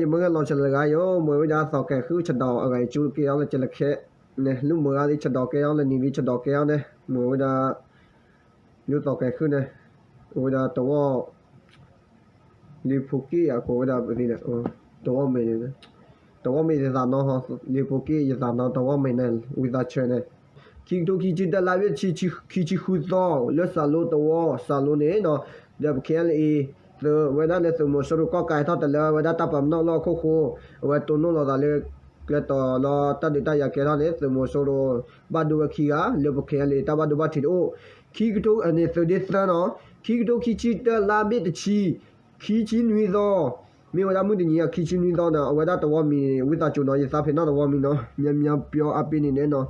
ယမ့ၢ်ဂဲၤလီၤဆဲးလၢဂၤယိၤ မ့ၢ်ဝဲဒၣ်သီးကဲၤဃုဆဒီးအဂၤအံၤကၠူကဲအီၤလၢကဲလၢခဲ န့ၣ် လၢမုၢ်ဂၤသ့ၣ်ဆဒီးကဲအီၤလၢနံၤသ့ၣ်ဆဒီးကဲအီၤန့ၣ် မ့ၢ်ဝဲဒၣ် လၢသီးကဲၤဃုန့ၣ် အိၣ်ဝဲဒၣ်တဝီ လံာ်ဖိက့ၣ်အကိးဝဲဒၣ်ပသ့ၣ်န့ၣ် တဝီမ့ၢ်န့ၣ် တဝီမ့ၢ်ယသးနီၤ လံာ်ဖိက့ၣ်ယသးနီၤ တဝီမ့ၢ်န့ၣ် ဝံသးစူၤန့ၣ် ခံကထိခံဆံတၢ လါဘ့ၣ်တဆံ ခံဆံဃုသီ လၢစၢလိတဝီ စၢလိန့ၣ်နီၤ ဒီးပ ခဲအလ်အ့ သုးဝဲဒၣ်လၢသုးမီၤစိရိၤကီၢ်ကးဟဲထီၣ်တလၢဝဲဒၣ်တၢ်ပာ်ပနီၣ်လၢဟီၣ်ခိၣ်ဃိ အဝဲတိၢ်နီၣ်လီၤသးလၢ ကျဲတီၤလၢတၢ်ဒုးတၢ်ယၤကဲထီၣ်န့ၣ် သုးမီၤစိရိၤဘၣ်ဒိဝဲခံဂၤ လၢပ ခဲအလ်အ့ တၢ်ဘၣ်ဒိဘၣ်ထံးတအိၣ် ခံကထိန့ၣ် သုးဒ့သၢနီၤ ခံကထိခံဆံတၢ လါဘ့ၣ်တဆံ ခံဆံနွံသီ မ့ၢ်ဝဲဒၣ်မုၢ်တနံၤအခံဆံနွံသီန့ၣ် အဝဲဒၣ်တဝီမံၤ ဝံသးစူၤနီၤ ယသးဖံးနီၣ်တဝီမံၤနီၤ မၠါမၠါပျီအပ့ၤန့ၣ်န့ၣ်နီၤ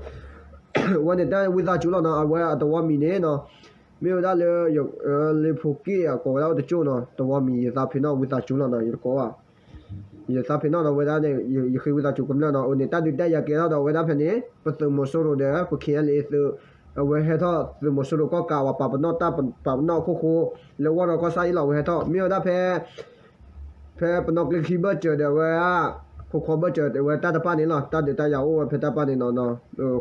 အဝဲန့ၣ်တၢ်ဝံသးစူၤလီၤနီၤ အဝဲအတဝီမံၤန့ၣ်နီၤ မ့ၢ်ဝဲဒၣ်လၢ လံာ်ဖိက့ၣ်အကိးဝဲဒၣ်အိၣ်တကၠိၢ်နီၤ တဝီမံၤ ယသးဖံးနီၣ်ဝံသးစူၤလီၤနီၤ ယတကိးဘၣ် ယသးဖံးနီၣ်ဒီးဝဲဒၣ်န့ၣ် ယဃ့ဝံသးစူၤကမျၢၢ်နီၤ အန့ၣ် တၢ်ဒုးတၢ်ယၤကဲထီၣ်ဒီးဝဲဒၣ်ဖဲန့ၣ် ပသုးမီၤစိရိၤဒီး ပ ခဲအလ်အ့ သုး အဝဲဟဲထီၣ်သုးမီၤစိရိၤကီၢ်ကး ပှၤပာ်ပနီၣ်တၢ်ပာ်ပနီၣ်အခိၣ်ဃိ လၢဝီၢ်ဒီးကီၢ်ဆၣ်အံၤလီၤ အဝဲဟဲထီၣ် မ့ၢ်ဝဲဒၣ်ဖဲ ဖဲပနီၣ်ကျ့ခံဘၢၣ်စၢၤဒီးဝဲ ခိးခီဘၢၣ်စၢၤဝဲတၢ်တဖၣ်န့ၣ်လီၤ တၢ်ဒုးတၢ်ယၤအိၣ်ဝဲဖဲတၢ်တဖၣ်န့ၣ်နီၤ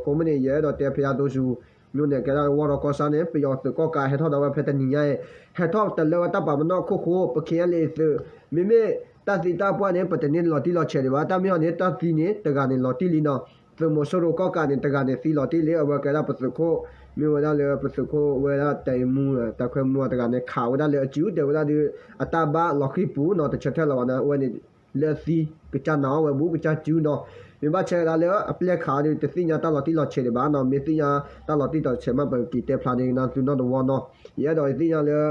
အဃိမ့ၢ်န့ၣ် ယအဲၣ်ဒိးတဲဖဲယါသိစူၤ မ့ၢ်န့ၣ် ကဲဒၣ်ဝီၢ်ဒီးကီၢ်ဆၣ်န့ၣ် ပယီၤသုးကီၢ်ကးဟဲထီၣ်ဒီးဝဲဖဲတနံၤညါအံၤ ဟဲထီၣ်တလၢဝဲတၢ်ပာ်ပနီၣ်အခိၣ်ဃိ ပ ခဲအလ်အ့ သုး မ့မ့ၢ်တၢ်သံတၢ်ပှၢ်န့ၣ် ပတန့ၢ်လီၤတံၢ်လီၤဆဲးဒံးဘၣ် တၢ်မ့ၢ်ဟီန့ၣ် တၢ်သံန့ၣ် တဂၤန့ၣ်လီၤတံၢ်လံနီၤ သုးမီၤစိရိၤကီၢ်ကးန့ၣ် တဂၤန့ၣ်သံလီၤတံၢ်လံ အဝဲကဲဒၣ်ပသုးခိၣ် မ့ၢ်ဝဲဒၣ်လၢပသုးခိၣ်ဝဲဒၣ်တၢ်အံၤမူ တၢ်ခွဲမူတဂၤန့ၣ် ခးဝဲဒၣ်လၢအစု တဲဝဲဒၣ်ဒီး အတၢ်ဘၣ်လီၤဃံပူၤနီၤ တဆၢထၢၣ်လၢၤဘၣ်န့ၣ် အဝဲန့ၣ် လၢအသံ ကစၢ်နာ်အီၤဝဲဘူး ကစၢ်စုနီၤ မ့ၢ်ဘၣ်ဆၣ်ဝဲဒၣ်လၢအပျဲၢ်ခးဒီး တသ့ၣ်ညါတၢ်လီၤတံၢ်လီၤဆဲးဒံးဘၣ်နီၤ မ့ၢ်သ့ၣ်ညါတၢ်လီၤတံၢ်လီၤဆဲးမး ပက့ၤတဲဖျါဒ်ကနၣ်သုနီတဝီနီၤ ယအဲၣ်ဒိးယသ့ၣ်ညါလၢ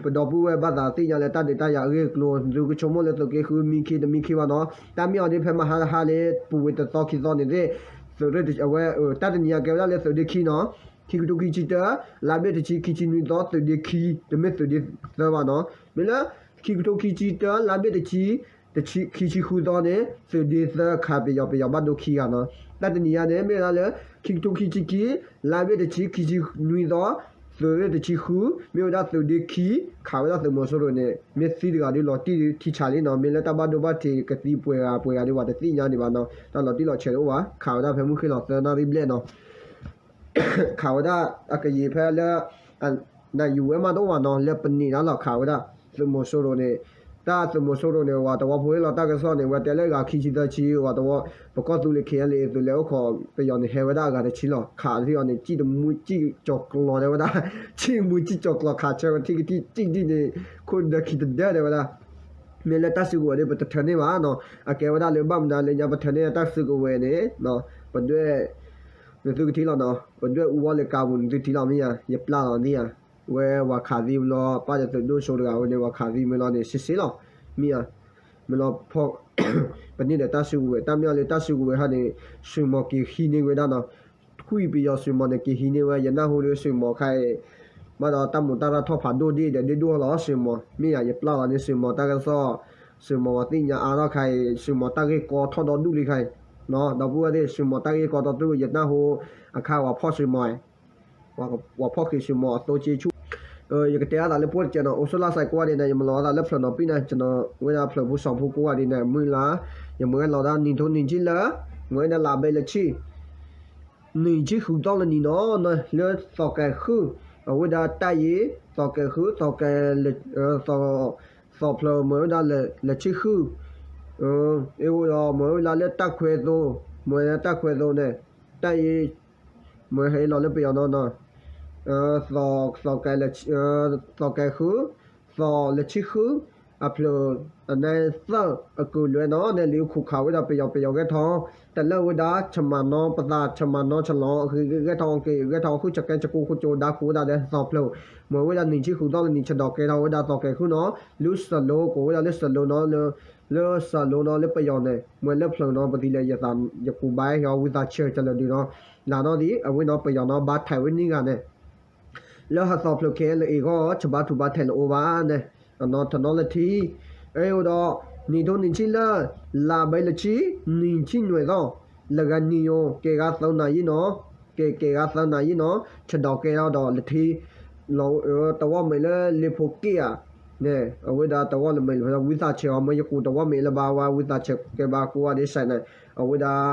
ပဒီပုၢ်ဝဲၢ်ဘၣ်သးသ့ၣ်ညါလၢတၢ်ဒုးတၢ်ယၤအဂ့ၢ်အကျိၤ သုကဆိကမိၣ်လၢသုးက့ဃုမံခ့တမံခ့ဘၣ်နီၤ တၢ်မ့ၢ်အီၤဒ်ဖဲမဟါတဟါလၢ ပူၤဝံၤတသီခံသီန့ၣ်သ့ၣ် သုးရ့ၣ်အဝဲ တၢ်တနံၤညါကဲဝဲဒၣ်လၢသုးဒ့ခံနီၤ ခံကထိခံဆံတၢ လါဘ့ၣ်တဆံ ခံဆံနွံသီ သုးဒ့ခံ တမ့ၢ်သုးဒ့သၢဘၣ်နီၤ မ့ၢ်လၢ ခံကထိခံဆံတၢ လါဘ့ၣ်တဆံ ခံဆံဃုသီန့ၣ် သုးဒ့သၢခးပယီၤ ပယီၤဘၣ်ဒိခံဂၤနီၤ တၢ်တနံၤညါန့ၣ် မ့ၢ်ဝဲဒၣ်လၢ ခံကထိခံဆံခံ လါဘ့ၣ်တဆံ ခံဆံနွံသီ သုးရ့ၣ်တဆံဃု မ့ၢ်ဝဲဒၣ်သုးဒ့ခံ ခးဝဲဒၣ်သုးမီၤစိရိၤန့ၣ် မ့ၢ်သံတဂၤဒုးလီၤတံၢ်ထံဆးလံနီၤ မ့ၢ်လၢတၢ်ဘၣ်ဒိဘၣ်ထံးကသံပှဲၤဂၤပှဲၤဂၤဒုး ပှၤတသ့ၣ်ညါဒံးဘၣ်နီၤ တၢ်လီၤတံၢ်လီၤဆဲးတအိၣ်ဘၣ် ခးဝဲဒၣ်ဖဲမုၢ်ဃ့ၢ်လီၤသၢနၣ်ရံၣ်ဘျဲၣ်နီၤ ခးဝဲဒၣ်အကယံၤဖဲလၢ နယူၤဝဲမးတအိၣ်ဘၣ်နီၤ လၢပန့ၢ်ဒၣ်လီၤခးဝဲဒၣ် သုးမီၤစိရိၤန့ၣ် တၢ်သုးမီၤစိရိၤန့ၣ် ဝဲတဝီဖိလၢလီၤတၢ်ကစီၣ်န့ၣ် ဝဲတဲလၢဂၤခံဆံသၢဆံ ဝဲတဝီ ပကီၢ်သူလ့ၤ ခဲအလ်အ့ သုးလဲၤအိၣ်ခိးပယီၤန့ၣ် ဟဲဝဲဒၣ်အဂၤတဆံလီၤ ခးထံၣ်အီၤန့ၣ် စံၣ်တမူစံၣ်ကၠီၤကျီၤတဲဝဲဒၣ် စံၣ်မူစံၣ်ကၠီၤကျီၤခးဆၢဝဲထံၣ်ကထံၣ်စံၣ်ဒ်န့ၣ် ခိၣ်ဒၢခံတဒၢတဲဝဲဒၣ် မ့ၢ်လၢတၢ်စုကဝဲၤဒီး ပတထၢန့ၢ်ဘၣ်နီၤ အကဲဝဲဒၣ်လၢဘၣ်မနုၤလၢညါပထၢန့ၢ်တၢ်စုကဝဲၤန့ၣ် ပဒွဲၣ် နသုကထံၣ်လီၤနီၤ ပဒွဲၣ်အူဝဲလၢကါပူၤနသုထံၣ်လီၤမ့ၢ်ဧါ ယပျၢ်လီၤသ့ဧါ ဝဲဝၤခးသံဘျီ ပၢ်ဒီးသုးဒိၣ်စိတဂၤဝဲန့ၣ် ဝၤခးသံမ့ၢ်လီၤန့ၣ် စ့စ့လီၤ မ့ၢ်ဧါ မ့ၢ်လီၤ ပန့ၢ်ဒီးတၢ်စုကဝဲၤ တၢ်မ့ၢ်အီၤလၢတၢ်စုကဝဲၤဟီန့ၣ် ဆွံမီၤက့ၤဟံးန့ၢ်ဝဲဒၣ်နီၤ ထွံၣ်ပယီၤဆွံမီၤန့ၣ် က့ၤဟံးန့ၢ်ဝဲ ယနၢ်ဟူလၢဆွံမီၤခါအံၤ ဘၣ်ဒီးတၢ်မူးတၢ်ရၢ်ထီၣ်ဖးဒိၣ်ဒ်ဒီးဒ့ဒိၣ်လီၤ ဆွံမီၤ မ့ၢ်ဧါ ယပျၢ်လီၤန့ၣ် ဆွံမီၤတၢ်ကစီၣ် ဆွံမီၤဝဲသ့ၣ်ညါအါထီၣ်ခါအံၤ ဆွံမီၤတၢ်ဂ့ၢ်ကီထီၣ်ဒီဒူၣ်လံခါအံၤ ဒီပုၢ်ဝဲၢ်သ့ၣ် ဆွံမီၤတၢ်ဂ့ၢ်ကီထီၣ်ဒိၣ် ယနၢ်ဟူ အခါဝၤဖီၣ်ဆွံမီၤ ဝၤဖီၣ်ဃ့ဆွံမီၤအသိက့ဆူၣ် ယကတဲအသးလၢပှိၢ်တကဲနီၤ အိၣ်ဆူၣ်လၢ်စဲးကိးဂၤဒဲးန့ၣ် ယမၤလီၤအသးလၢဖျၢၣ်နီၤပံၣ်န့ၣ် ဝဲဒၣ်ဖျၢၣ်ဖိစီၤဖိကိးဂၤဒဲးန့ၣ် မုၢ်လၢ် ယမၤဝဲလီၤဒၣ်နံၤထိနံၤဆံလၢ မၤဝဲဒၣ်လါဘဲလၢဆံ နံၤဆံဃုသီလၢနံၤနီၤ လၢသီးကဲၤဃု အဝဲဒၣ်တၢ်အံၤ သီးကဲၤဃု သီးကဲၤ သီးဖျၢၣ်မၤဝဲဒၣ် လၢဆံဃု အဝဲဒီးမၤဝဲဒၣ်လၢတၢ်ခွဲးသိ မၤဝဲဒၣ်တၢ်ခွဲးသိန့ၣ် တၢ်အံၤ မၤဟဲလီၤလၢပယီၤနီၤ သီးကဲၤဃု သီးလၢဆံဃု အဖျၢၣ် အနသၢၣ်အကုၢ်လွဲနီၤ နဲလံခူၣ်ခးဝဲဒၣ်ပယီၤ ပယီၤဂဲၤထီၣ် တလၢဝဲဒၣ် ဆမၤနီပသး ဆမၤနီဆလီၤ ဂဲၤထီၣ်က့ၤ ဂဲၤထီၣ်ဃုဆကဲဆကိခိၣ်ကၠိဒါခိၣ်ဝဲဒၣ်ဒီးသီးဖျၢၣ် မၤဝဲဒၣ်နံၤဆံဃုသီလၢနံၤဆဒီးကဲထီၣ်ဝဲဒၣ်သီးကဲၤဃုနီၤ လၢစၢၤလိ ကိးဝဲဒၣ်လၢစၢၤလိနီၤ လၢစၢၤလိနီၤ လၢပယီၤန့ၣ် မ့ၢ်လၢဖျၢၣ်နီၤ ပသံလၢယကူးဘၣ်ဟဲဝံသးဆၢကလၢာ်ဒုးနီၤ လၢနီၤဒ် အဝဲနီၤပယီၤနီၤ ဘၣ်ထဲးဝဲန့ၢ်ဂၤန့ၣ် လၢဟသီးဖျၢၣ်ခဲလၢာ်အံၤဂီၢ် ဆဘါထူးဘါထဲးလၢအိၣ်ဘၣ်န့ၣ် အနီၢ်ထနီၢ်လၢထံ အအိၣ်ဒီး နံၤထိနံၤဆံလၢ လါဘဲလၢဆံ နံၤဆံနွံသီ လၢဂၤနံၤယိၤ ကဲဂၤသၢနၤယံနီၤ ကဲ ကဲဂၤသၢနၤယံနီၤ ဆဒီးကဲထီၣ်ဒီးလၢထံ တဝီမ့ၢ်လၢလ့ဖိက့ၣ်ဧါ န့ၣ် အဝဲဒၣ်တဝီလၢမဲာ်လၢ ဝံသးစူၤအီၤ မ့ၢ်ယကူးတဝီမဲာ်လၢၤဘၣ်ဝဲ ဝံသးစူၤကဲဘၣ်ကိးဂၤဒဲးစဲးန့ၣ် အဝဲဒၣ်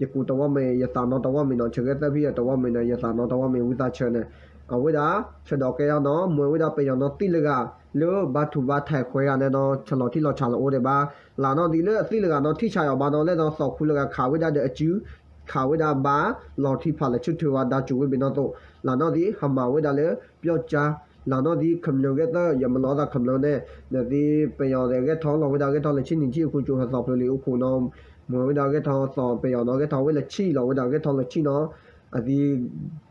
ယကူးတဝီမဲာ် ယသးနီတဝီမဲာ်နီၤ ဆၢဂဲၤသၢဖံးယတဝီမဲာ်န့ၣ် ယသးနီတဝီမဲာ် ဝံသးစူၤန့ၣ် အဝဲဒၣ် ဆၢဒီးကဲယၤနီၤ မ့ၢ်ဝဲဒၣ်ပယီၤနီၤသံလၢဂၤ လၢဘါထူးဘါထံးခွဲးဂၤန့ၣ်နီၤ ဆလီၤထံလီၤဆးလီၤအိၣ်ဒံးဘၣ် လၢနီၢ်သံလၢအသံလၢဂၤနီၤ ထံၣ်ဆးအီၤဘၣ်နီၤ လၢဒီးသီၣ်ခူလၢဂၤခးဝဲဒၣ်ဒီးအစု ခးဝဲဒၣ်ဘါ လီၤထံဖးလဲၣ်ဆူၣ်ထုးဝဲဒၣ်စူၤဝဲဘ့ၣ်နီၣ်သိး လၢနီၢ်သံ ဟးမၤဝဲဒၣ်လၢ ပျီကၠါ လၢနီၢ်သံ ခမျၢၢ်ဂဲၤသၢ ယမၤလီၤသးခမျၢၢ်န့ၣ် နသံပယီၤသ့ၣ်ဂဲၤထီၣ်လီၤဝဲဒၣ်ဂဲၤထီၣ်လၢဆံနံၣ်ဆံ အခိၣ်ကၠိၣ်ဟဲသီၣ်ဖျိလံအိၣ်ခိၣ်နီၤ မ့ၢ်ဝဲဒၣ်ဂဲၤထီၣ်သီၣ်ပယီၤနီၤ ဂဲၤထီၣ်ဝဲလၢဆံလီၤဝဲဒၣ်ဂဲၤထီၣ်လၢဆံနီၤ အသံ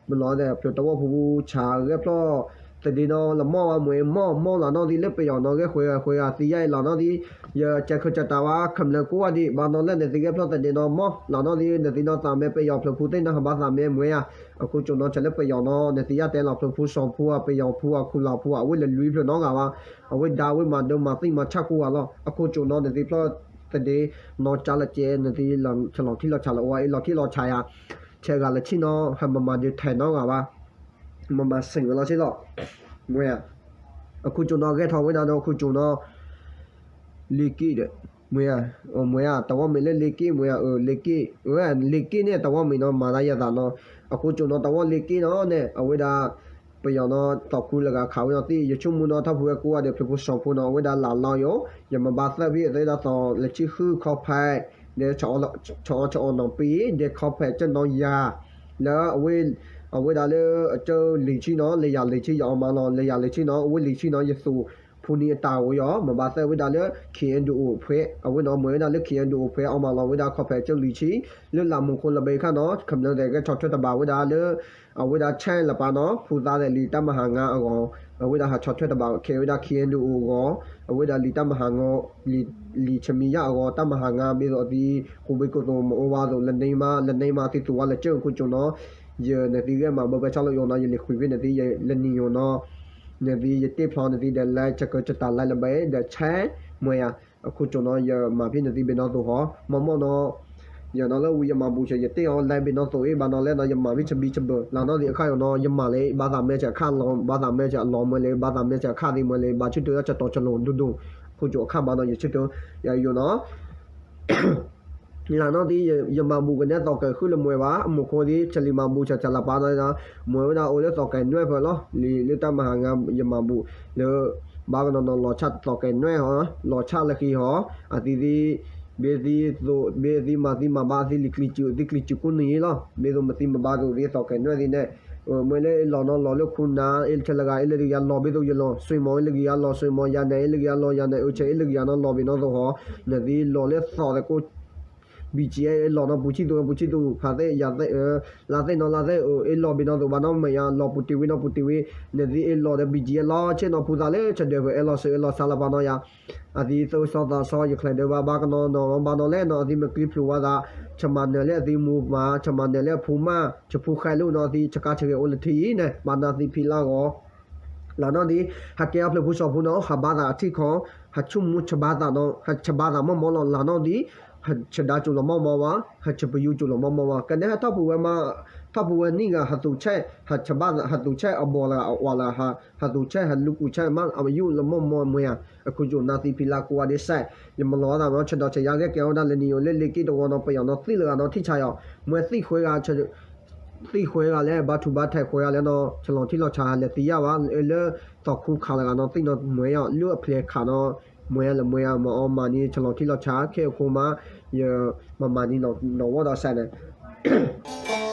မၤလီၤသးဖျိတဝီဖိဆးဂဲၤဖျီၣ် သဒ့နီၤ လၢမီၢ်ဝဲမ့ၢ်မီၢ်မီၢ်လၢနီၢ်သံ လၢပယီၤနီၤ ဂဲၤဃဲၤဂၤဃဲၤဂၤသံယါအံၤလီၤနီၢ်သံ ယကဲခၢၣ်ကတးဝဲ ခမျၢၢ်ကိးဂၤဒဲး ဘၣ်နီၤလၢနသံဂဲၤဖျီၣ်သဒ့နီၤ မီၢ်လီၤနီၢ်သံ နသံနီၤသးမ့ၢ်ပယီၤဖျိဖူသ့ၣ်နီၤ ဟးဘၣ်သးမ့ၢ်မ့ၢ်ဧါ အခိၣ်ကၠိၣ်နီၤ ဆဲးလၢပယီၤနီၤ နသံယါတဲလီၤဖျိဖူစီၤဖူအပယီၤဖူအခူလီၤဖူအဝဲလၢလွံၢ်ဖျၢၣ်နီတဂၤဘၣ် အဝဲဒါဝဲမၤဒၢမၤသံမၤဆၣ်ကိးဂၤလီၤ အခိၣ်ကၠိၣ်နီၤ နသံဖျီၣ်သဒ့ နီၤကၠါလၢကဲ နသံလီၤထံလီၤဆးလၢအိၣ်အံၤ လီၤထံလီၤဆးယၤ ဆဲးဂၤလၢဆံနီၤ ဟဲမၤမၤဒၢထဲနီတဂၤဘၣ် မၤမၤစ့ၢ်ဝဲလီၤဆ့လီၤ မ့ၢ်ဧါ အခိၣ်ကၠိၣ်နီၤ ဂဲၤထီၣ်ဝဲဒၣ်ဒီးအခိၣ်ကၠိၣ်နီၤ လ့က့ၣ်ဒီး မ့ၢ်ဧါ မ့ၢ်ဧါ တဝီမဲာ်လၢလ့က့ၣ် မ့ၢ်ဧါ အလ့က့ၣ် လ့က့ၣ်န့ၣ် တဝီမဲာ်နီၤ မၤသးယသးနီၤ အခိၣ်ကၠိၣ်နီၤ တဝီလ့က့ၣ်နီၤန့ၣ် အဝဲဒၣ် ပယီၤနီၤ သီၣ်ခူလၢဂၤခးဝဲနီၤသံ ယဆိကမိၣ်နီၤ ထီၣ်ဖုဝဲကိးဂၤဒဲး ဖျိဖူစီၤဖူနီၤ အဝဲဒၣ်လၢ်လီၤယိာ် ယမၤဘၣ်သၢဖံးအသးဒီးသီၣ်လၢဆံဃုခီဖဲ ဒီး ဆီၣ်အီၣ်ဆီၣ်အီၣ်နီၤပံၤ ဒီးခီဖဲကၠၢ်နီၤယၤ လၢ အဝဲဒၣ်လၢအကၠၢလံၤဆံနီၤ လၢယၤလံၤဆံ ယအီၣ်မးလီၤ လၢယၤလံၤဆံနီၤ အဝဲလံၤဆံနီၤ ယသူၣ်ဖူနံၤအတၢ်ဂီၤယီၤ မၤဘၣ်သၢဝဲဒၣ်လၢ ခ့ၣ်အဲၣ်ဒူၣ်အိၣ်ဖဲ အဝဲနီၤ မ့ၢ်ဝဲဒၣ်လၢ ခ့ၣ်အဲၣ်ဒူၣ်အိၣ်ဖဲ အီၣ်မးလီၤဝဲဒၣ်ခီဖဲကၠၢ်လံၤဆံ လၢလးမူခိၣ်လၢဘဲခါနီၤ ခမျၢၢ်သ့ၣ်ဂဲၤဆီၣ်ထွဲတဘၣ်ဝဲဒၣ်လၢ အဝဲဒၣ်ဆဲးလၢပၢ်နီၤ ဖူသးသ့ၣ်လံာ်တၢ်မၤဟးငါအဂီၢ် အဝဲဒၣ်ဟးဆီၣ်ထွဲတဘၣ်ခဲဝဲဒၣ် ခ့ၣ်အဲၣ်ဒူၣ်အိၣ်အဂီၢ် အဝဲဒၣ်လံာ်တၢ်မၤဟးဂီၤ လံာ်ဆမံယၣ်အဂီၢ် တၢ်မၤဟးငါ ဘၣ်သိးအသံ ကိးဘ့ၣ်ကိးသိးမ့ၢ်အိၣ်ဝဲသိး လၢန့ၣ်မး လၢန့ၣ်မး အသံသူၣ်ဝဲလၢကၠၢ်ခိၣ်ကၠိၣ်နီၤ ယနသံဂဲၤမၤဘၢဘၢဆၣ်လီၤယိာ်နီၤ ယလံာ်ဃုာ်ဖဲနသံ ယလၢနံၤယိာ်နီၤ နသံယတ့ၢ်ဖျီနသံဒီး လဲၤဆၢကၢၢ်ဆၢတၢ်လဲၤလၢဘဲ ဒီးဆဲး မ့ၢ်ဧါ အခိၣ်ကၠိၣ်နီၤ ယမၤဖဲနသံဘ့ၣ်နီၣ်သိးဟီ မီၢ်မီၢ်နီၤ ယနီၤလၢဝံၤယမၤဘူၣ်ဆၢ ယတ့ၢ်အီၤလဲၤဘ့ၣ်နီၣ်သိးအ့ၣ်ဘၣ်နီၤလဲၣ်နီၤ ယမၤဖဲဆဘံဆဘၢၣ် လၢနီၢ်သံအခါယိာ်နီၤ ယမၤလၢဘၣ်သးမဲာ်ဆၢအခါလီၤ ဘၣ်သးမဲာ်ဆၢအလီၤမ့ၢ်လၢ ဘၣ်သးမဲာ်ဆၢအခါသ့ၣ်မ့ၢ်လၢ ဘၣ်ဆၢထၢၣ်ဆၢတီၢ်ဆၢလိၤဒိၣ်ဒိၣ် ခိၣ်ကၠိၣ်အခါဘၣ်နီၤ ယဆၢထၢၣ် ယယိာ်နီၤ လၢနီၢ်သံ ယမၤဘူၣ်ကနဲသီၣ်ကဲၤဃုလၢမွဲဘၣ် အမိၢ်ခိၣ်သံ ဆဲးလံာ်မၤဘူၣ်ဆၢတၢ်လၢပၢ်နီၤ မွဲဝဲဒၣ်အိၣ်လၢသီၣ်ကဲၤနွဲၣ်ဖဲလီၤ လံာ်လၢတၢ်မၤဟးဂီၤ ယမၤဘူၣ် လၢ ဘၣ်ကနီၤနီၤ လီၤဆၣ်သီၣ်ကဲၤနွဲၣ်ဟီ လီၤဆၣ်လၢဃံဟီ အသံသံ ဘၣ်သံသိး ဘၣ်သံမၤသံမၤဘၣ်သံလံာ်ကျံၤစူၤ သံကျံၤစူၤကိးနံၤလီၤ ဘၣ်သိးမၤသံမၤဘၣ်သိးသံသီၣ်ကဲၤနွဲၣ်သံန့ၣ် မ့ၢ်လၢအလီၤနီၤလီၤလၢခူနၤ အ့ၣ်ထဲလၢဂၤ အ့ၣ်လၢတဂ့ၤအလီၤ ဘၣ်သိးယလီၤ ဆွံမီၤအ့ၣ်လၢတဂ့ၤအလီၤ ဆွံမီၤ ယၤနဲၣ်အ့ၣ်လၢတဂ့ၤအလီၤ ယၤနဲၣ်အ့ၣ်ဆဲးအ့ၣ်လၢတဂ့ၤအလီၤ လီၤဘ့ၣ်နီၣ်သိးဟီ နသံလီၤလၢသီၣ်သကိး ဘံၣ်ကံအဲၣ် အ့ၣ်လီၤနီၤ ပူၤဆံသူး ပူၤဆံသူး ဖးသ့ၣ် ယၤသ့ၣ် လါသ့ၣ်နီၤ လါသ့ၣ် အ့ၣ်လီၤဘ့ၣ်နီၣ်သိးဘၣ်နီၤ မ့ၢ်ယၤလီၤပူၤတ့ၢ်ဝံၤနီၤ ပူၤတ့ၢ်ဝံၤ နသံအ့ၣ်လီၤဒီးဘံၣ်ကံအဲၣ်လီၤ ဆ့ၣ်နီၤ ဖူသးလၢဆၢဒၢးဖဲအဲၣ်လီၤစၢၤ အဲၣ်လီၤဆါလၢပၢ်နီၤယၤ အသံသိၣ်စီသးစီ ယချဲးဒၢးဘၣ် ဘၣ်ကနီၤနီၤ ဘၣ်နီၤလဲၣ်နီၤ အသံမ့ၢ်ကျံဖျိဝဲသး ဆမၤနၢၤလၢအသံမူမး ဆမၤနၢၤလၢအဖူမၢ် ဆဖူဃဲလိာ်နီၤ အသံဆကါဆဂဲၤအိၣ်လၢထံအံၤန့ၣ် ဘၣ်နီၤသံဖံလၢဂီၤ လၢနီၢ်သံ ဟးကဲအီၤဖျၢၣ်ဖိစီၤဖိနီၤ ဟးဘါသးအထံၣ်ခီ ဟးဆိကမိၣ်ဆဘါသးနီၤ ဟးဆဘါသးမီၢ်မီၢ်လီၤ လၢနီၢ်သံ ဟးဆဒါကၠိၤလီၤမီၢ်မီၢ်ဝဲ ဟးဆပယူကၠိၤလီၤမီၢ်မီၢ်ဝဲ ကနဲဟဲထီၣ်ပူၤဝဲမး ထီၣ်ပူၤဝဲနံၣ်ဂၤ ဟးသူၣ်ဆဲး ဟးဆဘါသး ဟးသူၣ်ဆဲးအဘီၣ်လၢအဝၤလၢ ဟးသူၣ်ဆဲးဟးလူကူၣ်ဆဲးမး အမယူၣ်လီၤမီၢ်မီၢ်မ့ၢ်ဧါ အခိၣ်ကၠိၣ်နၢ်သံဖံလၢကိးဂၤဒဲးစဲး ယမၤလီၤသးနီၤ ဆၢဒီးဆၢယါဂ့ၤကဲအီၤဒၣ်လၢနံၤယိာ် လၢလ့က့ၣ်တဝီနီၤ ပယီၤနီၤ သံလၢဂၤနီၤ ထံၣ်ဆါအီၤ မ့ၢ်သံဃဲဂၤ သံဃဲဂၤလဲၣ် ဘါထူးဘါထံးဃဲဂၤလဲၣ်နီၤ ဆလီၤထံလီၤဆးလဲၤသံယါဘၣ် လၢသီၣ်ခူခးလၢဂၤနီၤ သံနီၤမ့ၢ်ဧါ လၢအဖျဲၣ်ခးနီၤ မ့ၢ်ဧါလၢမ့ၢ်ဧါ မၤအီၤမၤန့ၢ် ဆလီၤထံလီၤဆး ခဲအံၤအဃိမး ယမၤမၤန့ၢ်နီၢ်ဝီဒီးစဲးန့ၣ်